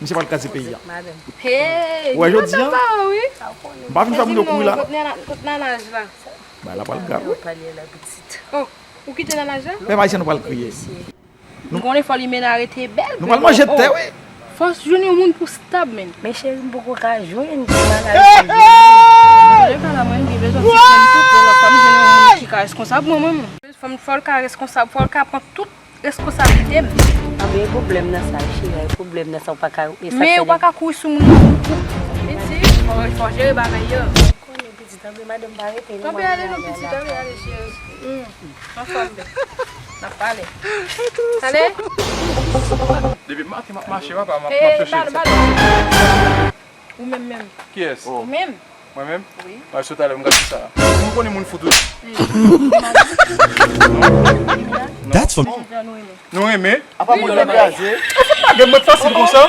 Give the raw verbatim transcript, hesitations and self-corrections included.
Se pral kraze peyi a. Hey, Wè, jodi a, pa wi. M pa vin fè moun yo kouri la. Kot Nanaj la? Bay la pral grav, wi. Oh, ou kite Nanaj la? Pèp ayisyen nou pral kriye. Nou konnen fò li men arete bèl. Nou pral manje tè, wi. Fòs jwenn yon moun pou stab, men. Men cheri, m poko ka jwenn ti bagay. Lè ka la mwen, m gen bezwen ti pran tout lè fò m jwenn yon moun ki ka reskonsab mwen, mwen. Fò m, fò l ka reskonsab, fò l ka pran tout reskonsablite m. Anben, e pwoblèm nan sa, cheri, e pwoblèm nan sa, ou pa ka. Men ou pa ka kouri sou moun nan pou koup. Pitit, fò, fò jere bagay yo. Konnen pitit, anben, madanm pa rete. Anben, ale non, pitit, anben, ale, cheri. Anfòm, bèl. N ap pale. Ale. Depi maten m ap mache, papa, m ap m ap chèche ti. Ou menm menm. Kiyès? Ou menm. Mwen menm? Wi. Mwen sot ale, m gade sa. Mwen konnen moun fou tou. That's for Jan nou renmen. Nou renmen? Apa moun yo kraze? Gen mwen fasil konsa?